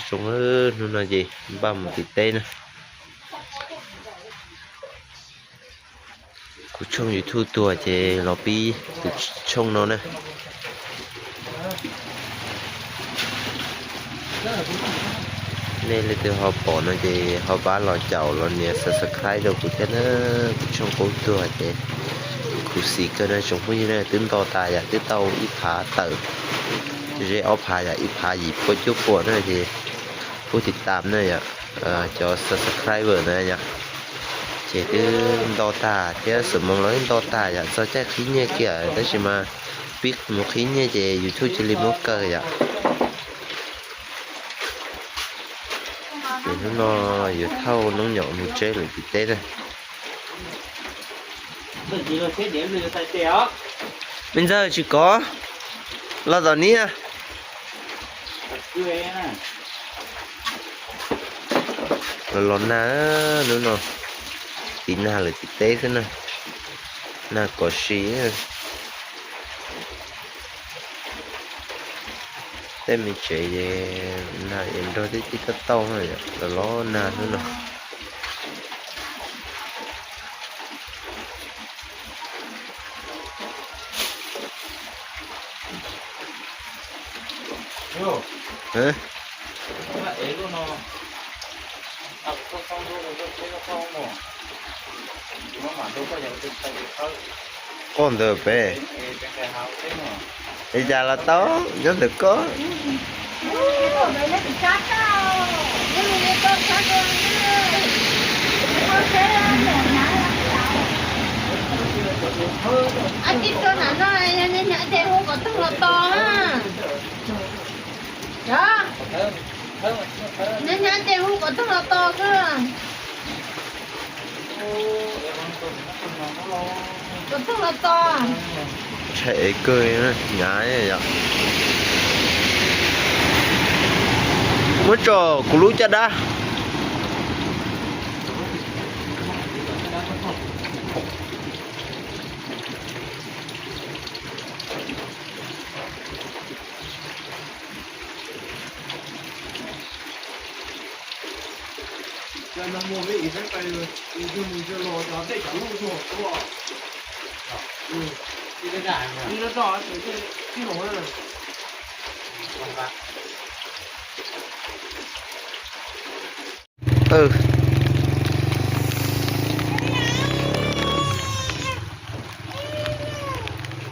Zoo, hnub no ces npaj mus tim teb na. Kuv tshooj YouTube tuag ces los pib tus tshooj no na. Nej leej twg ho pom no ces ho pab los caum los nias subscribe rau kuv thiab na. Kuv tshooj qub tuag ces khuv xim kawg na tsoom phooj ywg na, twb nto tas yam twb tau ib phav tawm ze ob phav yam ib phav yim pua cuaj puas na ces pub tiv tam na yom, cov subscriber na yom. Ces twb nto tag thiab xub moos los twb nto tag yom, txog caij qhib nyiaj kiag tab sis mas pib mus qhib nyiaj ces YouTube cia li muab kaw yom. Ces hnub no yuav thauj noob nyom mus tsev lawm tim teb na. Me ntxawg tsis kov los tom niab. Los los nag, hnub no tiv nag lawm tim teb xwb na. Nag kos si. Tej me tsev nag es nrog tib tib tauj tauj, los los nag hnub no. Qoj ntawd pem. Li cas los tau, nyob ntawm koj. Ab, tib tug nam no, yog nej nyav ces hu kom toog los tos na. Yog, nej nyav ces hu kom toog los tos xwb. Kom toog los tos. Ntshai ev kawg, nyav yom. Muab tso kuv lub caj dab.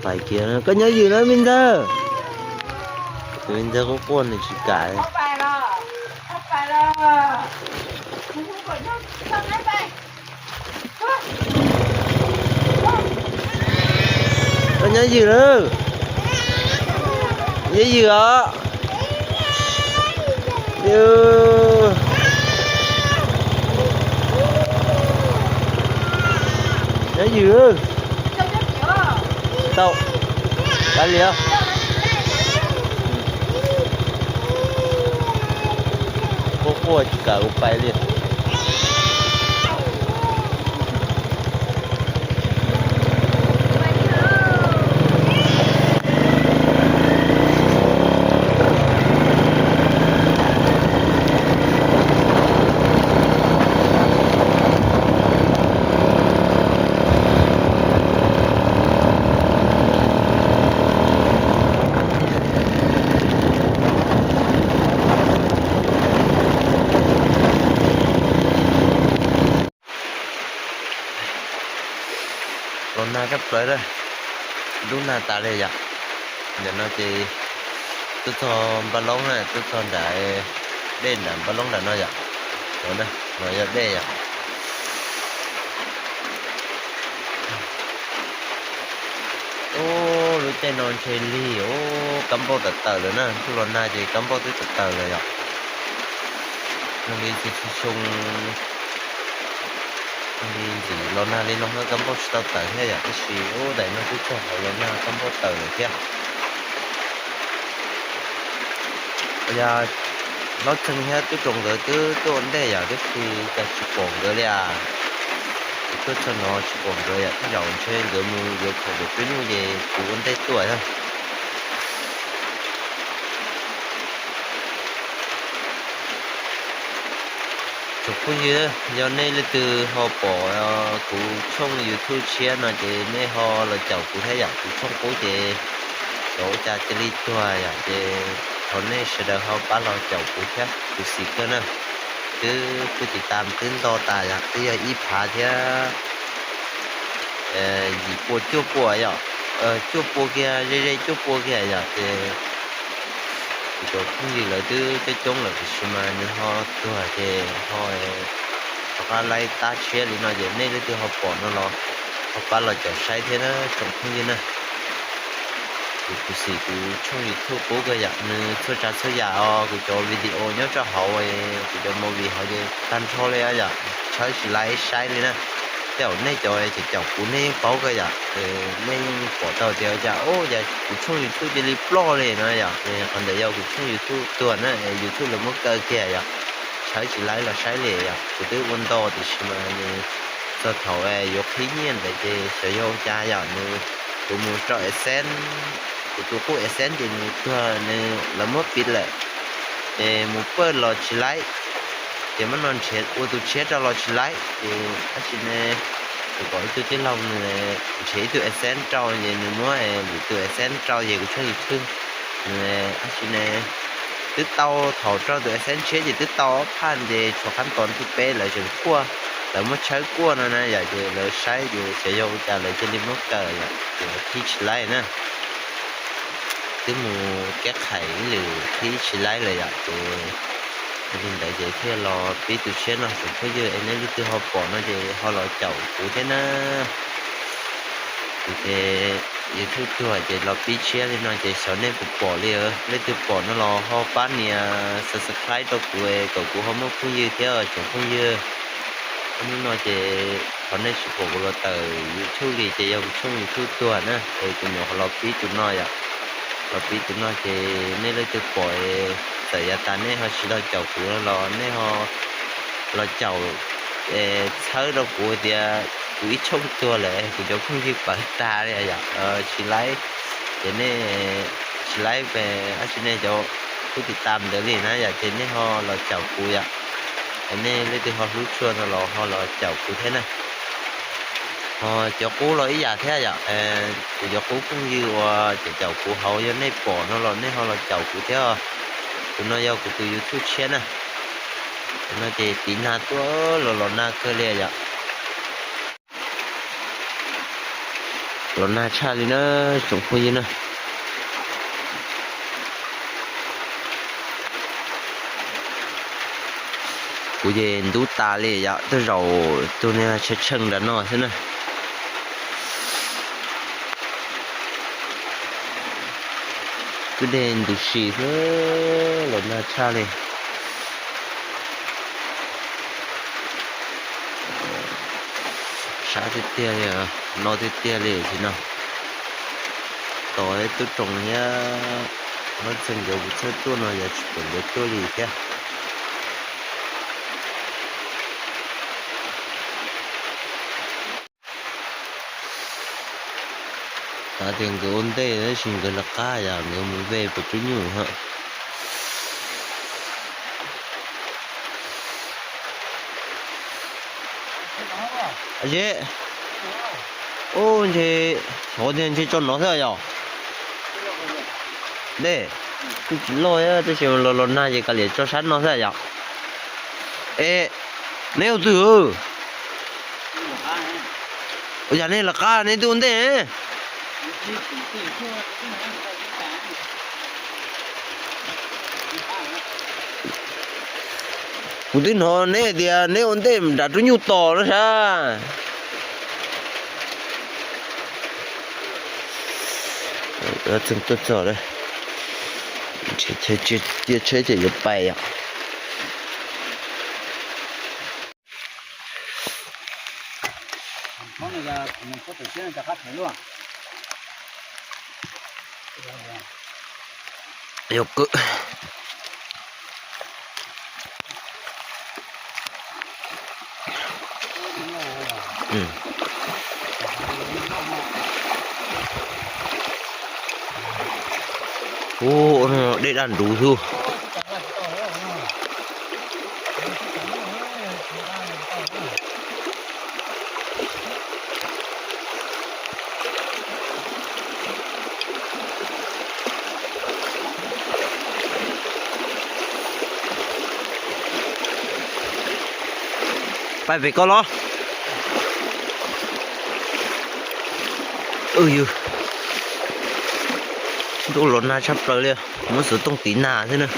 Pais kiag, koj nyob ywm na me ntxawg. Tus me ntxawg quaj quaj nws tsis kam. Koj nyob ywm lawm. Nyob ywm os. Nyob ywm. Tau, pais li os. Quaj quaj tsis kam kuv pais li. Los nag tshaj plaws na, dub nag tas li yom. Ntawm no ces tuaj txog Npab Loob na, tuaj txog nram dej nram Npab Loob nram no yom. No yog dej yom. Ub, lub caij no ntshe lig, ub, kab npauj tawm tawm lawm na, ntuj los nag ces kab npauj twb tawm tawm lawm yom. Nag li xyoo, nag li ntxim los nag li no kab npauj tsis tau tawm thiab yom, tab sis ub, daim no twb txog hauv los nag kab npauj tawm lawm thiab. Yog Hlob Txheej thiab Tub Roos nkawd twb tuaj ua ntej yom, tab sis cas tsis pom nkawd li as. Kuv tuaj txog no tsis pom nkawd yom, tej zaum ntshe nkawd mus yuav khoom pem peb nyuj ces kuv ua ntej tuaj thiab. Tus phooj ywg, yog nej leej twg ho pom kuv tshooj YouTube tshiab no ces nej ho los caum kuv thiab yom. Kuv tshooj qub ces xyov ua cas cia li tuag yom, ces thov nej sawv daws ho pab los caum kuv thiab, kuv xis kawg na. Twb phu tis tas twb nto tas yom, twb yog ib phav thiab yim pua cuaj pua yom, cuaj pua kiag, ze ze cuaj pua kiag yom, ces kuv cov phooj ywg lawv twb coob coob lawm tiam sis mas nws ho tuag ces ho rov qab laib tab tshiab li no ces nej leej twg ho pom no los ho pab los caum saib thiab na tsoom phooj ywg na. Kuv tus xim kuv tshooj YouTube qub kawg yom, nws txhua tsav txhua yam os, kuv cov video nyob rau hauv, kuv cov movie hauv ces tag nrho li yom, tshawb tsis laib saib li na. Tej zaum nej cov caum kuv nej yeej paub kawg yom, nej yeej pom tau tias cas ua cas kuv tshooj YouTube cia li ploj li no yom, qhov ntawd yog kuv tshooj YouTube tuag na, YouTube lawv muab kaw kiag yom, tshawb tsis laib los saib li yom. Kuv twb ua nto tiam sis mas nws txog thaum yuav qhib nyiaj ntawd ces xyov yog ua cas yom, nws, kuv mus rau AdSense, kuv tus qub AdSense ces nws tuag, nws lawv muab piv lawm, ces mus pawj los tsis laib, ces muab no nrhiav ua tus tshiab rau los tsis laib, ces tab sis ne, kuv pom ib tug tij laug nws nrhiav ib tug AdSense rau ces nws muab lwm tus AdSense rau ces kuv tshooj YouTube, nws tab sis ne, twb tau, thaum rau tus AdSense tshiab ces twb tau ob phaj ces tshuav qhab tos thib peb lawv tseem kuaj, lawv muab tshawb kuaj no na yom, ces lawv saib ces xyov yog ua cas lawv cia li muab kaw yom, ces qhib tsis laib na. Twb mus keb qhais ib lwm qhib tsis laib lawm yom, ces yog li ntawd ces thiaj los pib tus tshiab no tsoom phooj ywg, es nej leej twg ho pom no ces ho los caum kuv thiab na. Kuv ces YouTube tuag ces los pib tshiab li no ces xyov nej puas pom li, leej twg pom no los ho pab nias subscribe rau kuv kom kuv ho muaj phooj ywg thiab tsoom phooj ywg. Hnub no ces qhov nej tsis pom kuv los tawm YouTube li ces yog kuv tshooj YouTube tuag na, es kuv nyuam qhuav los pib tus no yom. Los pib tus no ces nej leej twg pom, txawm yav tas nej ho tsis los caum kuv los nej ho los caum, txhawb rau kuv tias kuv ib tshooj tuag lawm kuv cov phooj ywg pawv tag li yom, tsis laib, ces nej tsis laib, tab sis nej cov phu tis tas ntawd li na yom, ces nej ho los caum kuv yom. Nej leej twg ho hlub tshua no los ho los caum kuv thiab na. Ho cov qub los ib yam thiab yom, kuv cov qub phooj ywg uas caum kuv hauv yog nej pom no los nej ho los caum kuv thiab. Tus no yog kuv tus YouTube tshiab na. Tus no ces tiv nag tuaj los los nag kawg li yom. Los nag tshaj li na tsoom phooj ywg na. Kuv ces ntub tas li yom, tuaj zaum tus niag tshav tsheej nram no xwb na. Kwj deg ntws si xwb, los nag tshaj li. Sab tiag tiag li, no tiag tiag li tsis no. Tos tub roos thiab Hmoob Txheej nkawd kuv txhawb tuaj no yog tsis pom nkawd tuaj li thiab. Xav tias nkawd ua ntej tab sis nkawd lawv qab yom, nkawd mus ve pem tub nyuj hos. Aye, ub, ntshe, xyov tias ntshe tso no xwb yom. Dej kuj tsis loj tab sis los los nag ces kav liam tso sab no xwb yom. Es neb ua twg? Ua cas nej lawv qab neb twb ua ntej? Kuv twb hnov neb hais tias neb ua ntej nram tub nyuj tos no sas. Txeeg tuaj txog lawm, nrhiav chaw cia tsheb ces yuav pais yom. Yog kawg. Ub, dej daj ntuv xwb. Pais pem ko los. Ntuj los nag tshaj plaws li, muab xov tooj tiv nag xwb na.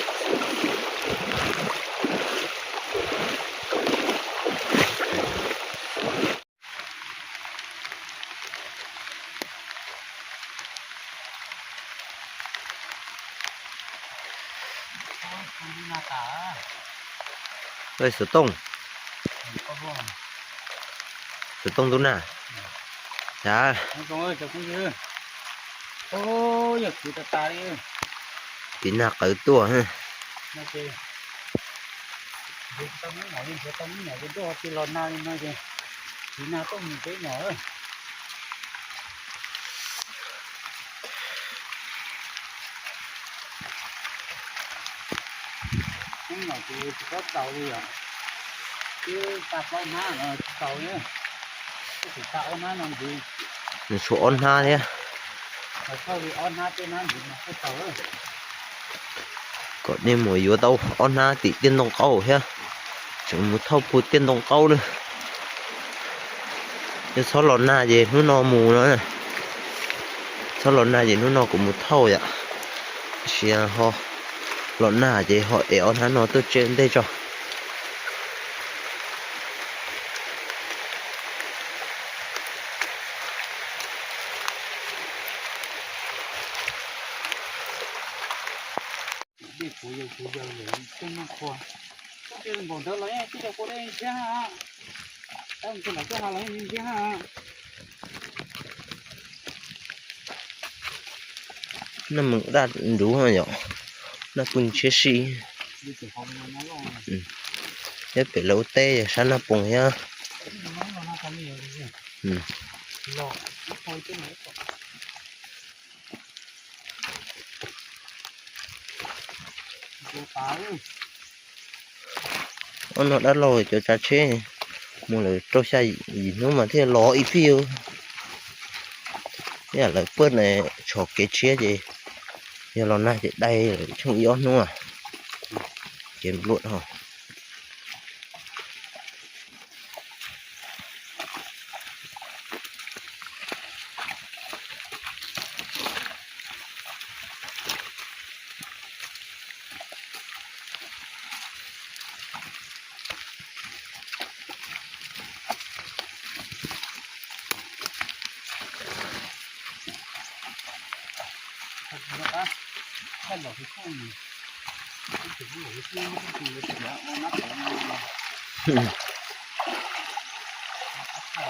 Xov tooj, xov tooj ntub nag. Tiv nag qawv tuaj. Nws tshuav ob hnab thiab. Kom nej mus yuav tau ob hnab tim tiaj ntoo qaub thiab, tseem mus thauj puag tiaj ntoo qaub na. Yog txhob los nag ces hnub no mus no, txhob los nag ces hnub no kuv mus thauj yom. Tab sis ho los nag ces ho ev ob hnab no tuaj tseb ntej tso. Naj meem daj nruv yom, naj pw ntshiab si. Thiab pem lawv ua teb yog sab naj poos thiab. Ob no dab laug cov tsav tsheb mus lawm rau xya yim hnub mas thiaj los ib pliag. Ib yam lawv pab na, tsho kev tshiab ces yog los nag ces dai lawm tsheej ib ob hnub. Kev npluam ho.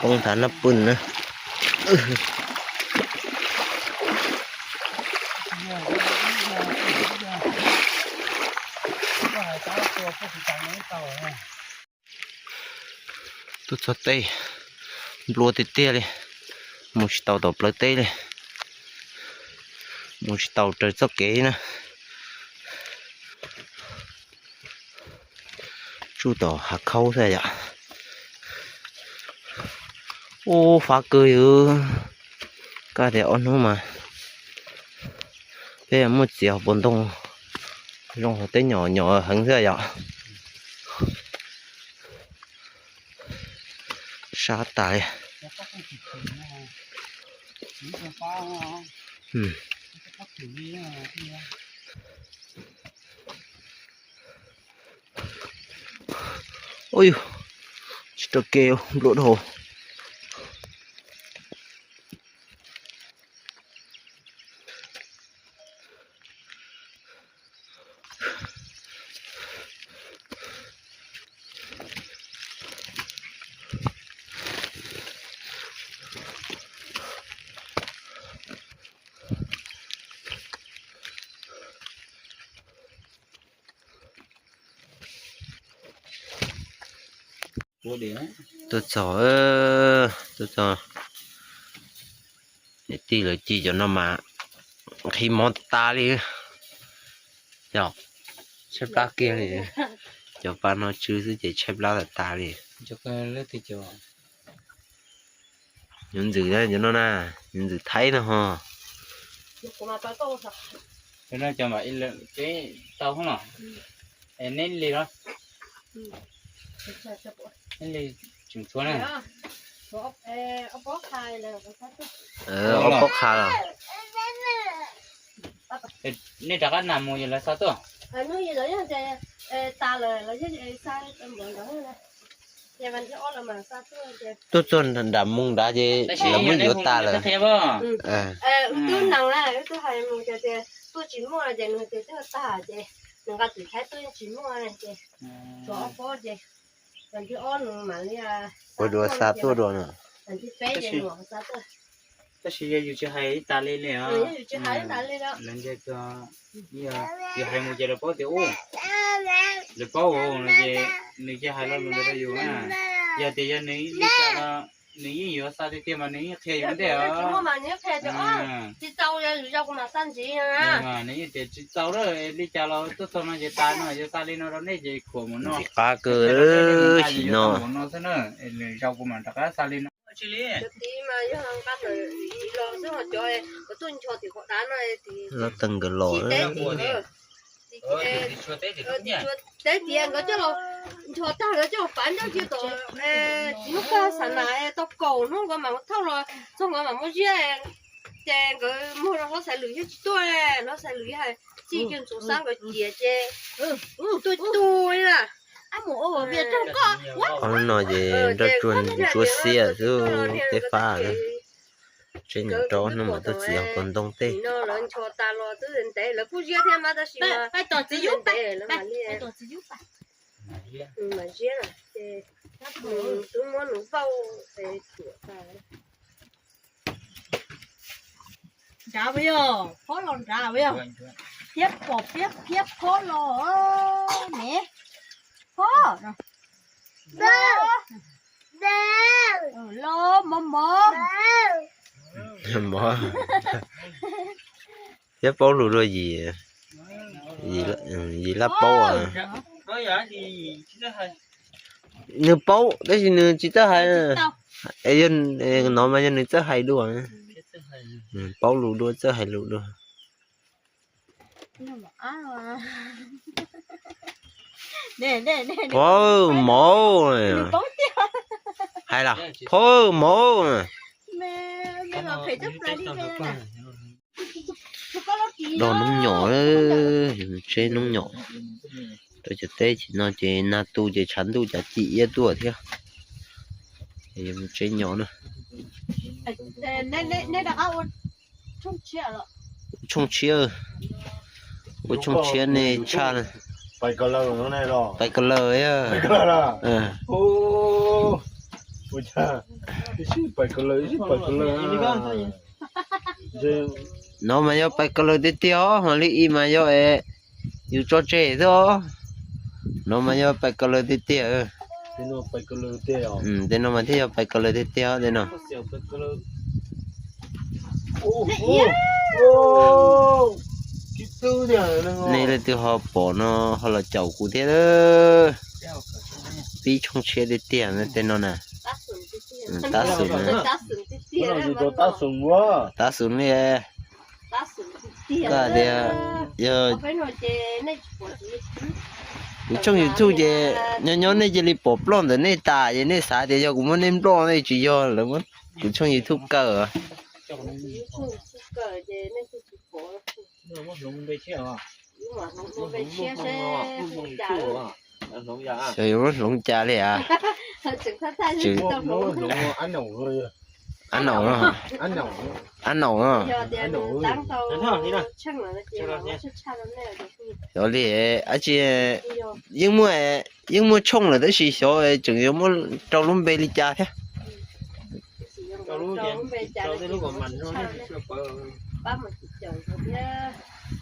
Poob thav naj pw na. Tuaj txog teb, nplua tiag tiag li, mus tsis tau tom plawv teb li, mus tsis tau raws txoj kev na. Tsuj tom hav khaub xwb yom. Ub, fab kawg yom. Kaj tias ob hnub mas peb muaj txiv hauv paus ntoo zoo hauv teb nyom nyom heev xwb yom. Sab tas li. Ub yus, tsis tau kev npluam dhau. Tuaj txog, tuaj txog, niam tij lawv ci cov no mas nqhis mov tas li. Yog, tshaib plab kiag li. Cov pa no tsw xwb ces tshaib plab tas tas li. Nyob ntxwm cov no na, nyob ntxwm Thaib no ho. Cov no cov mam li tau los, neb li los. Li tseem tshuav na. Ob pob qha los. Nej rov qab nag mus yog lawv xa tuaj? Tuaj txog nram mus nrad ces lawv muab yuav tas lawm. Wb twb nees na, wb twb hais mus ces tias tuaj tsis muaj ces nws tias twb tag ces nws nqa txiv Thaib tuaj yeej tsis muaj ces tshuav ob pob ces ua dua xa tuaj dua no. Tab sis yog yus tsis hais ib tas li li os, lawv nce, yus hais mus ces lawv paub tias ub, lawv paub no ces nws cia hais lo lus ntawd rau yus na. Yog tias yog nws li cas los nws yeej yuav xa tiag tiag mas nws yeej qhia yus ntej os. Nws yeej tias tsis txaus lawm, li cas los tuaj txog no ces tas no yuav xa li no rau nej ces khuam mus no. Ntxim qab kawg sim no. Nws zaum kuv mam rov qab xa li no. Lub teeg nkawd los. Teb tias nkawd coj los nchos tag nkawd coj los pav ncauj cia tom txiv hnub kawg xav nas tau kaum hnub nkawd mam thauj los txog nkawd mam muab ziab. Ces nkawd muag rau hlob Xaiv Lwm yog tsis tuaj, hlob Xaiv Lwm yog hais txij cuag ntxuav xab nkawd ciam ces tuaj tuaj li na. Ob hnub no ces nroj tsuag ntsuab xiab xwb, teb fab lawm. Tsev nyom rau ob hnub mam tuaj txiav hauv paus ntoo tej. Lawv nchos tas los twb ntev lawv kuj ziab thiab mas tab sis mas ntev lawv mam li mam ziab ces twb muab nws vauj es tuam tas. Nrad puas yog? Phob los nrad puas yog? Phiab pom phiab phiab phob los ne. Phob los mov mov. Mov. Thiab paub lus dua yim, yim lab paub. Nws paub tab sis nws tsis txawj hais. No mas yog nws txawj hais dua. Paub lus dua txawj hais lus dua. Phob mov. Hais los phob mov. Dog noob nyom, tseb noob nyom. Rau cov teb chaws no ces nag tu ces tshav ntuj cas cim iab tuaj thiab. Tseb nyom na. Tshooj tshiab, ua tshooj tshiab nej tshaj. Pais ko laws. No mas yog pais ko laws tiag tiag os, hos li ib mas yog yus tso tseg xwb os. No mas yog pais ko laws tiag tiag. Tej no mas thiaj yog pais ko laws tiag tiag tej no. Nej leej twg ho pom no ho los caum kuv thiab. Pib tshooj tshiab tiag tiag tej no na. Tab xum, tab xum li. Koj tias yog kuv tshooj YouTube ces nyob nyob nej cia li pom ploj ntawm nej tas ces nej xav tias yog kuv muab nej nploj ne, tsis yog, lawv muab kuv tshooj YouTube kaw. Xyov yuav muab hloov cas li as. Ab naum, ab naum no. Xyov li, ab tsi, yeej muaj, yeej muaj tshooj lawm tab sis xyov tseem yuav muab rau lub npe li cas thiab.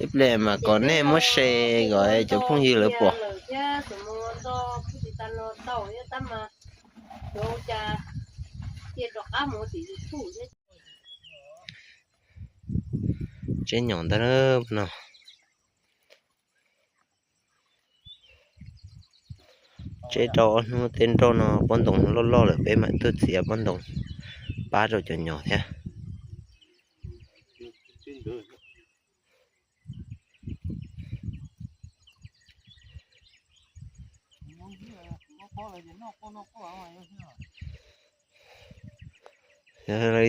Ib pliag mas kom nej muab share kom cov phooj ywg lawv pom. Tseb nyom ntag no. Tseb rau ob hnub tej nroj no pob ntoo loj loj lawm peb mam tuaj txiav pob ntoo pab rau cov nyom thiab.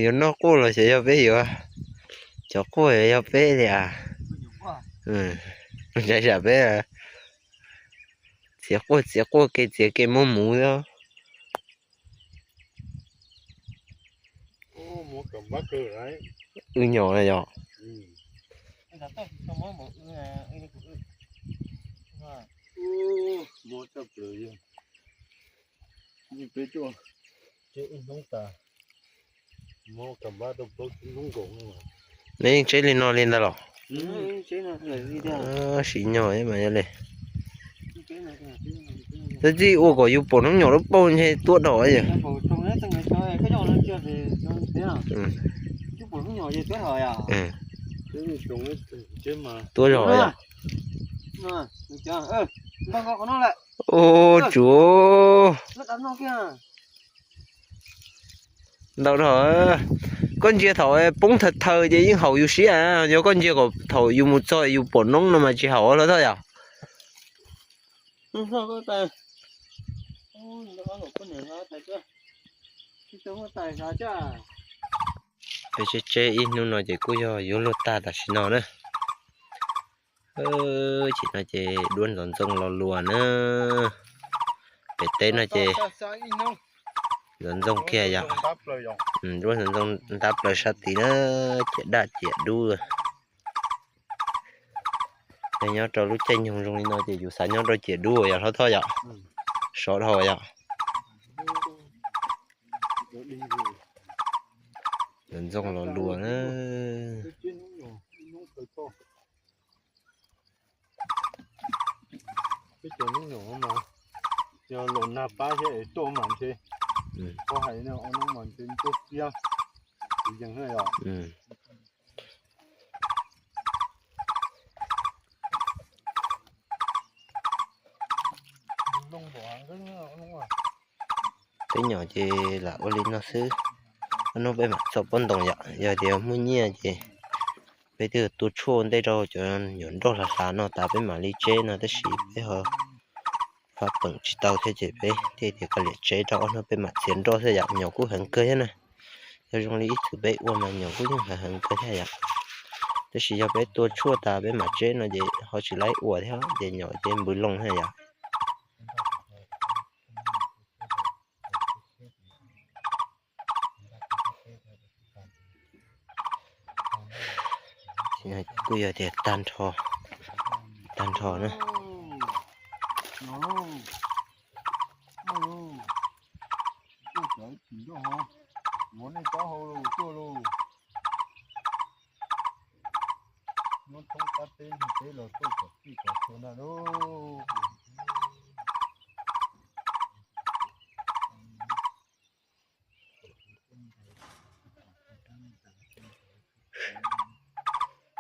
Yuav noj quaj los xyov yog peb yuav, cov quaj yog peb li as. Ntshai tsam peb txiav quaj txiav quaj ke txiav ke muab muv xwb. Wb nyom na yog. Neb yeej tseb li no li ntag los? Sim nyog mas yog li. Tab txij ua kom yus pom noob nyom lub paug ntshe tuab dhau yog. Tuab zog yog. Ua tsuav ntau dhau. Koj ntsia thaum poob thawj thawj ces yeej haum yus siab, yog koj ntsia kom thaum yus mus txog yus pom noob no mas tsis haum hluas Thoj yom. Peb tseb tseb ib hnub no ces kuj yog yuav luag tag tam sim no na. Ces no ces duab ntxoov ntxoo los luas na. Pem teb no ces ntxoov ntxoo kiag yom. Duab ntxoov ntxoo ntab plaws sab tid na, ciam daj ciam dub. Yog nyob rau lub caij nyoog zoo li no ces yus xav nyob rau ciam dub yom hluas Thoj yom. Sov dhau yom. Ntxoov ntxoo los luas na. Peb cov noob nyom mas yog los nag pab thiab es tuaj mas ntshe, koj hais no noob mas ntshe tuaj tiag, kuv yees na yom. Peb nyom ces lam ua li no xwb, ob hnub peb mam txog pob ntoos yom. Yog tias muaj nyiaj ces peb twb tua tshuaj ua ntej rau cov nyuam nroj hlav hlav no tas peb mam li tseb no, tab sis peb ho fab peem tsis tau thiab ces peb thiaj tias kav liam tseb rau ob hnub peb mam txiav nroj thiab yom. Nyom kuj heev kawg thiab na, yog zoo li ib txwm peb ua mas nyom kuj yeej heev heev kawg thiab yom. Tab sis yog peb tua tshuaj tas peb mam tseb no ces ho tsis laib ua thiab ces nyom ces npws loo thiab yom. Kuj yog tias tag nrho, tag nrho na. Muab nej taub hau tuaj lauj. Nyob thoob qab teb ntiaj teb los tuaj kom txij kom txhua ntag lauj.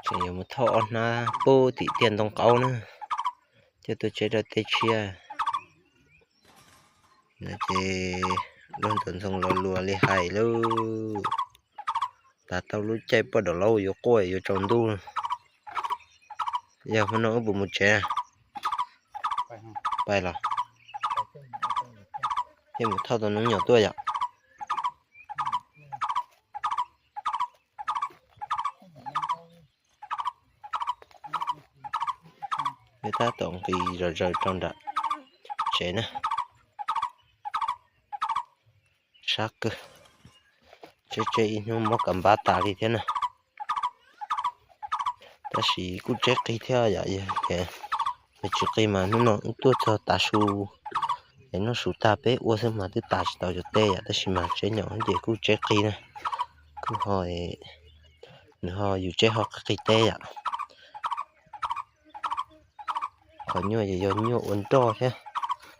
Tseem yuav mus thauj ob hnab pub tim tiaj ntoo qaub na, coj tuaj tseb rau tej tshiab. No ces luag ntxoov ntxoo los luas li hais lauj. Tas tau lub caij poj dam laub yuav quaj yuav tsaus ntuj. Yog hmo no wb puas mus tsev? Pais los, thiaj mus thauj tau noob nyom tuaj yom. Peb tab tom nqis zom zaws rau nram tsev na. Sab kawg, tseb tseb ib hnub mob kav npab tas li thiab na. Tab sis kuj tseb qig thiab yom, yog tias tsis qig mas hnub no wb tuaj txog tav su, es noj su tag peb ua xwb mas twb tas tsis tau cov teb yom, tab sis mas tseb nyom ces kuj tseb qig na, kuj ho, nws ho yus tseb ho qig qig teb yom. Qhov nyuaj ces yog nyuaj ua nroj thiab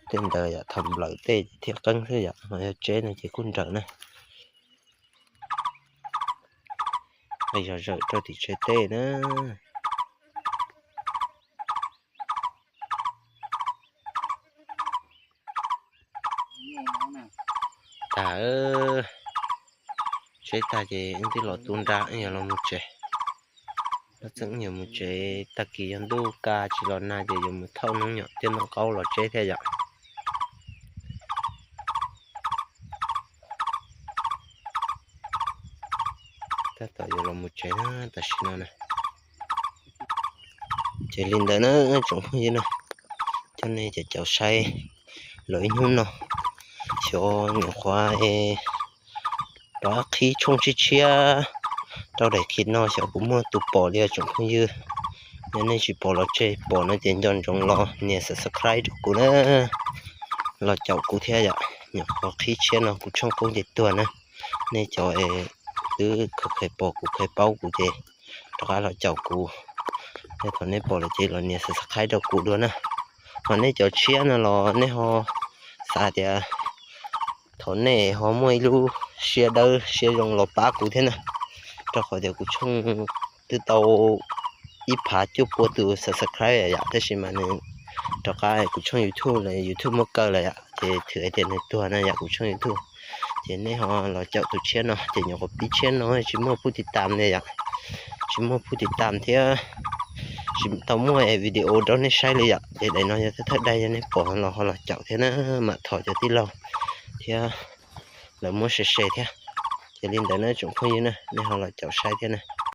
tej ntawd yom, thaum nplawm tej ces thiaj qeeb xwb yom, ho yog tseb no ces kuj nrawm na. Qis zom zaws rau tim tsev teb na. Tas, tseb tag ces wb twb los tu nra wb yuav los mus tsev. Los txeeb yuav mus tsev, tag kis yog ntuj kaj tsis los nag ces yuav mus thauj noob nyom tiaj ntoo qaub los tseb thiab yom. Tab tom yuav los mus tsev na tam sim no na. Ces li ntawd na tsoom phooj ywg na, coj nej caum saib los ib hnub no, xyov nyuam qhuav rov qhib tshooj tshiab tshiab rau daim clip no xyov puas muaj tus pom li os tsoom phooj ywg. Yog nej tsis pom los tseg, pom no ces nco ntsoov los nias subscribe rau kuv na, los caum kuv thiab yom. Nyuam qhuav qhib tshiab no kuv tshooj qub ces tuag na. Nej cov twb kheev pom kuv kheev paub kuv ces rov qab los caum kuv. Yog thaum nej pom lawm ces los nias subscribe rau kuv dua na. Ho nej cov tshiab no los nej ho xav tias thaum nej ho muaj ib lub siab dawb siab zoo los pab kuv thiab na, rau qhov tias kuv tshooj twb tau ib phav cuaj pua tus subscribe yom, tab sis mas nws rov qab kuv tshooj YouTube lawm, YouTube muab kaw lawm yom, ces thwm hais tias nws tuag na yom kuv tshooj YouTube. Ces nej ho los caum tus tshiab no ces nyuam qhuav pib tshiab no tsis muaj phuj tiv tam li yom, tsis muaj phuj tiv tam thiab tsis tau muaj video rau nej saib li yom. Ces daim no yog thawj thawj daim yog nej pom los ho los caum thiab na, mam thov cov tij laug thiab lawv muab share share thiab. Ces li ntawd na tsoom phooj ywg na, nej ho los caum saib thiab na.